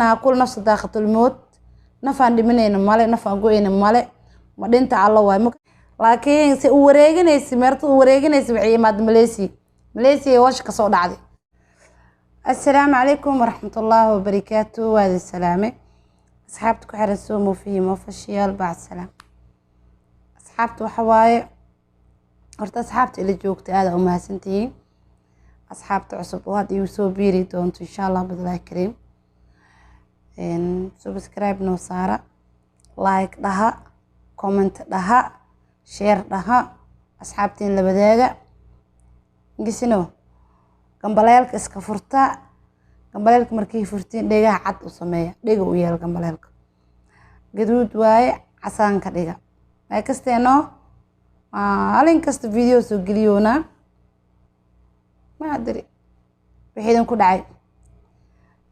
Dhimanaa kul nafsa daaqatulmood, nafaan dhimanayna male, nafaan go-ayna male, ma dhinta Allo waay. Laakiin se u wareeganaysa, meerta u wareeganaysa, waxay imaada Malaysia. Malaysia hoosha kasoo dhacday. Assalaamu calaykum waraxmatullaahi wabarakaatu. Waadi salaame asxaabta ku xiran Somo Fihim Official. Bacd salaam asxaabta, waxa waaye horta asxaabta ila joogta aada u mahadsantihiin. Asxaabta cusub oo hadda igu soo biiri doonto, insha Allah bidlaahi kariim, subscribe noo saara, like dhaha, comment dhaha, share dhaha, asxaabtiin la wadaaga gisino. Gambaleelka iska furta. Gambaleelka markay furtiin, dhegaha cad u sameeya, dhega u yeel. Gambaleelka gaduud waaye, casaanka dhiga. Ay kasteeno maalin kasta video soo geliyoonaa. Ma adri wixii idin ku dhacay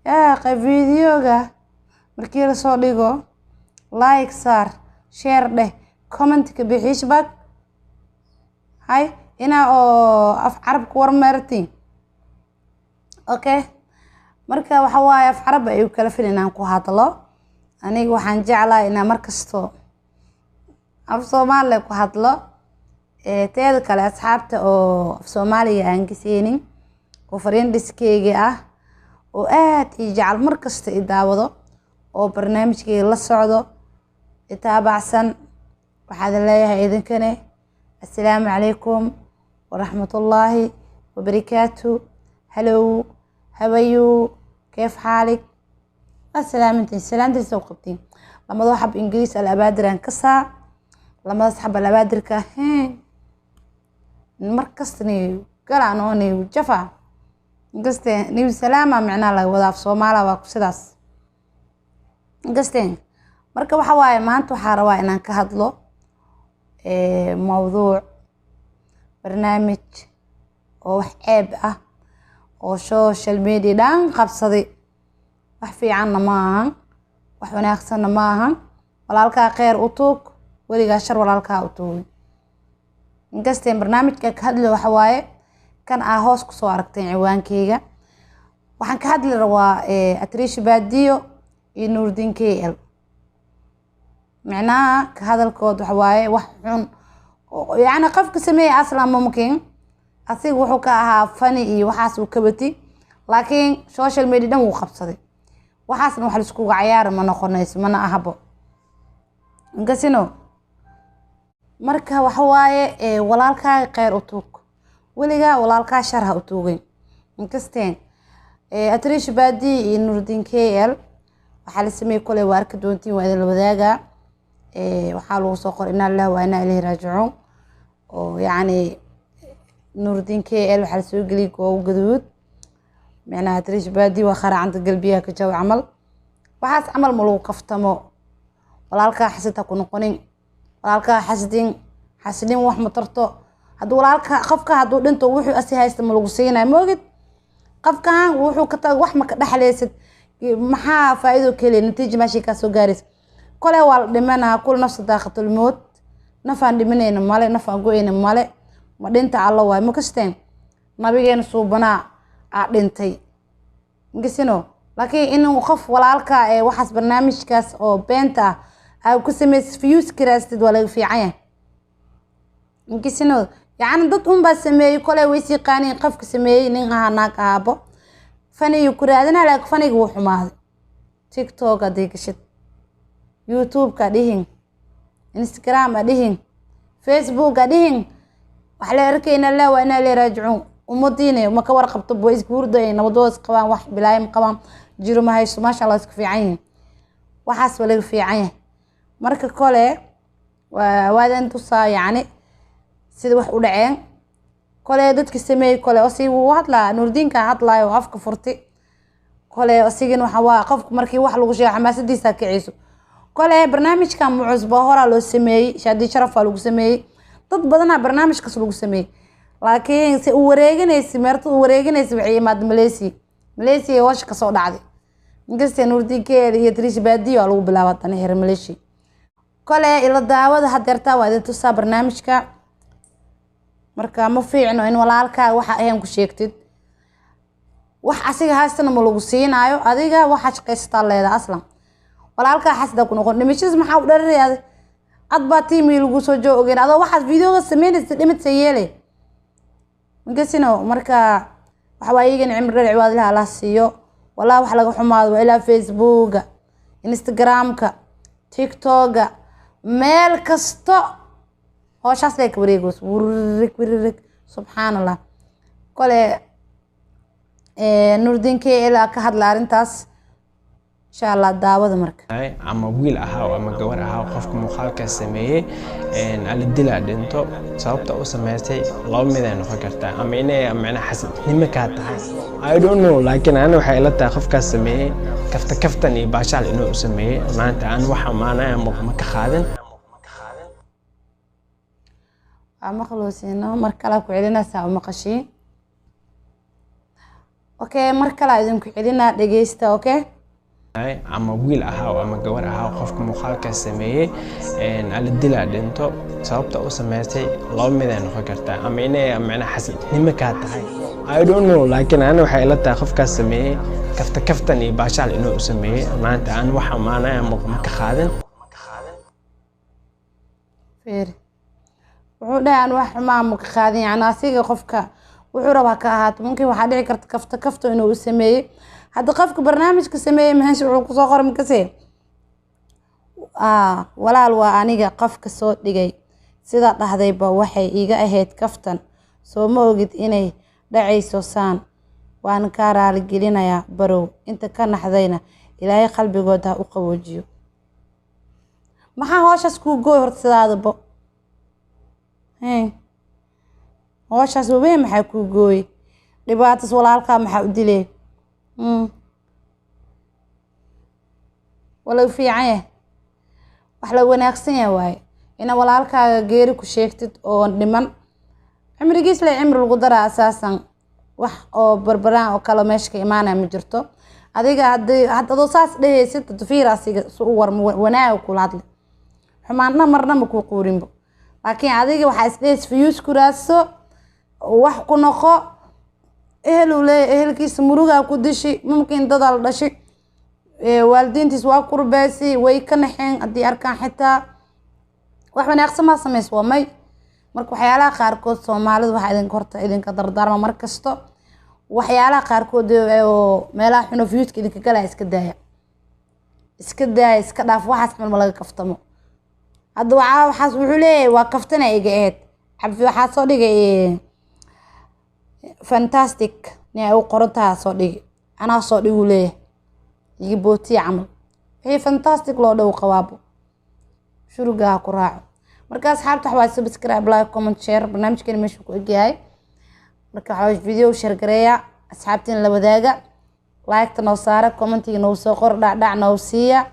yaa qayb. Videoga markii lasoo dhigo, like saar, share dheh, comment ka bixiishbag hay inaa oo af Carabka war meertiin. Okay, marka waxa waaye af Carab ay kala filin inaan ku hadlo. Aniga waxaan jeclahay inaan markasto af Soomaaliya ku hadlo. Teeda kale, asxaabta oo af Soomaaliga aan kaseenin oo friendskeyga ah oo aad ii jecel, markasta i daawado oo barnaamijkeyga la socdo, itaabacsan, waxaad leeyahay idinkane assalaamu calaykum waraxmatullaahi wabarakaatu. Hello, how are you? كيف حالك? Waa salaamantiin, salaantiisa u qabtiin. Lamado xab Ingiriis alabaadiraan ka saa, lamadaas xab alabaadirka hee markasta ni galaan oo ni jafa inkaste ni salaama micnaha laga wadaa af Soomaaliya waa sidaas inkasteen. Marka waxa waaye maanta waxaa rabaa inaan ka hadlo mawduuc barnaamij oo wax ceeb ah oo social media dhan qabsaday. Wax fiicanna ma ahan, wax wanaagsanna ma ahan. Walaalkaa kheyr u tuug, weligaa shar walaalkaa u tuugin. Inkasteen barnaamijka ka hadli waxa waaye kan aa hoos kusoo aragteen ciwaankeyga. Waxaan ka hadli rabaa Atriisha Baadiyo iyo Nuurdiin KL. Micnaha ka hadalkood waxa waaye wax xun, yacni qofka sameeyay aslan mumkin asiga wuxuu ka ahaa fani iyo waxaas uu ka wati, laakiin social media dhan wuu qabsaday. Waxaasna wax laiskuga cayaara ma noqonayso, mana ahabo inkasino. Marka waxa waaye walaalkaaga kheyr u tuug, weligaa walaalkaa shar ha u tuugin. Inkasteen Atriisha Baadiyo iyo Nuurdiin KL waxaa la sameeyey koley waa arki doontiin, waa idin la wadaagaa. Waxaa lagu soo qoray inaa lillahi wa inaa ilayhi raajicuun, oo yacni Nuurdiin KL waxaa lasoo geliyay goobo gaduud. Micnaha Atriisha Baadiyo waa qaracanta galbiyaha ka jaw camal. Waxaas camal ma lagu kaftamo. Walaalkaa xasid ha ku noqonin, walaalkaa xasdin, xasdin wax ma tarto. Hadduu walaalka qofka hadduu dhinto, wuxuu asi haysta ma lagu siinayo moogid. Qofkan wuxuu ka tago wax ma ka dhexleysid. Maxaa faa-iido keliya natiija meeshay kaa soo gaaraysa? Kole waa la dhimanaa, kul nafsa daaqatulmood, nafaan dhimanayna male, nafaan go-ayna male, ma dhinta Allo waay. Ma kasteen nabigeena suubanaa aa dhintay inkasino. Laakiin inuu qof walaalka ee waxaas barnaamijkaas oo beenta ah aa ku sameysad, views karaastid, waa laga fiican yahay inkasino. Yacni dad unbaa sameeyey, koley way is yaqaaniin qofka sameeyey, nin ahaa naag ahaabo, faniyu ku raadinaa, laakiin faniga wuu xumaaday. TikTok haddii gashid, YouTube-ka dhihin, Instagram a dhihin, Facebook a dhihin, wax la arkayna la waa inaa la raajicuun. Ummadiina ma ka warqabto, way isguurda, nabadooda is qabaan, wax bilaayo ma qabaan, jiro ma haysto, maasha Allah, isku fiican yihiin. Waxaas waa laga fiican yahay. Marka kole waadan tusaa yacni sida wax u dhaceen. Kole dadka sameeyey, kole asi wuu hadlaa, Nuurdiinka hadlaayo oo afka furti. Kole asigana waxa waa qofku markii wax lagu sheego xamaasadiisa kiciso. Kole barnaamijkan mucusba horaa loo sameeyey, Shaadi Sharaf waa lagu sameeyey, dad badanaa barnaamijkaas lagu sameeyey. Laakiin se u wareeganaysa, meerta u wareeganaysa, waxay imaada Malaysia. Malaysia hoosha kasoo dhacday. Inkastee Nuurdiin KL iyo Trish Baadiyo waa lagu bilaaba tani xira Malaysia. Kole ila daawada hadeertaa, waa idin tusaa barnaamijka. Marka ma fiicno in walaalkaaga waxa ahayn ku sheegtid. Wax asiga haystana ma lagu siinaayo. Adiga waxaa shaqaysataa leedahay aslan. Walaalkaa xasda ku noqon. Dhimashadiis maxaa u dhararaya? Ad baa tiimii lagu soo joo ogeyn adoo waxaas videoga sameynaysa dhimidsa yeelay makasino. Marka waxa waa iyagana cimri dheer cibaadalaha Allah siiyo. Wallahi wax laga xumaado waa ilaa Facebooka, Instagramka, TikToka, meel kasto hooshaas lay ka wareegayso, wirig wirig. Subxaan Allah. Kole Nuurdiin K ilaa ka hadla arrintaas, insha Allah. Daawada marka. Ama wiil ahaa ama gabar ahaa, qofka muuqaalkaas sameeyey ala dilaa dhinto, sababta u sameystay laba mid ay noqon kartaa: ama inay macnaha xasadnimo kaa tahay, I don't know, laakiin ani waxay ila tahay qofkaas sameeyey kafta kaftan iyo baashaal inuu u sameeyey. Maanta aan wax amaanaya ma ka qaadin. Waa maqloosiino. Mar kalaa ku celinaysaa u maqashiin. Okay, mar kalaa idinku celinaa, dhegeysta. Okay. Ama wiil ahaa ama gabar ahaa, qofka muuqaalkaas sameeyey ala dilaa dhinto, sababta u sameystay laba mid ay noqon kartaa: ama inay macnaha xasadnimo kaa tahay, I don't know, laakiin ani waxay ila tahay qofkaas sameeyey kafta kaftan iyo baashaal inuu u sameeyey. Maanta aan wax amaanaya ma ka qaadin. Fiiri, wuxuu dhahay aan wax xumaa ma ka qaadin. Yani asiga qofka wuxuu rabaa ka ahaato, mumkin waxaa dhici karta kafta kafta inuu u sameeyey. Hadda qofka barnaamijka sameeyey meesha wuxuu kusoo qoray makase: "Walaal, waa aniga qofka soo dhigay. Sida dhahdayba waxay iiga ahayd kaftan. Soo ma ogid inay dhacayso saan? Waan kaa raaligelinayaa barow. Inta ka naxdayna Ilaahay qalbigood ha u qaboojiyo." Maxaa hooshaas kuu gooy horta sidaadabo? Hooshaas waweyn maxaa kuu gooy? Dhibaatas walaalkaa maxaa u dilay? Waa lagu fiican yahay, wax la wanaagsan yahay waaye ina walaalkaaga geeri ku sheegtid oo dhiman cimrigiis le cimri lagu daraa. Asaasan wax oo barbaraan oo kale meesha ka imaanaya ma jirto. Adiga hadii had adoo saas dhehaysid, fiir asiga su u warmo, wanaaga kula hadli, xumaanna marna ma kuu quurinbo. Laakiin adiga waxaa isdhehaysa views ku raadso, wax ku noqo. Ehel uu leeyahay, ehelkiisa murugaa ku dishi. Mumkin dadaa la dhashay, waalidiintiis waa kurbeesi, way ka naxeen haddii arkaan. Xitaa wax wanaagsan maa sameys waa may. Marka waxyaalaha qaarkood Soomaalida waxaa idinka horta idinka dardaarma mar kasto, waxyaalaha qaarkood oo meelaha xuno viewska idinka galaya iska daaya, iska daaya, iska dhaaf. Waxaas camal ma laga kaftamo. Hadda waxaa waxaas wuxuu leeyahay waa kaftana iga ahayd. Cabdi waxaa soo dhigay fantastic nin ay u qoran tahay soo dhigi, anaa soo dhiguu leeyahay, iga bootiya camal. Wixii fantastic loo dhow qabaabo shuruga ha ku raaco. Marka asxaabta waxaa subscribe, like, comment, share. Barnaamijkeena meeshuu ku egyahay. Marka waxaa video share gareeya, asxaabtiin la wadaaga, like-ta noo saara, commentiga noo soo qor, dhacdhac noo siiya.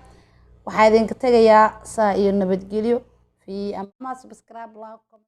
Waxaa idinka tegayaa saa iyo nabadgelyo fi ama subscribe, like, comment.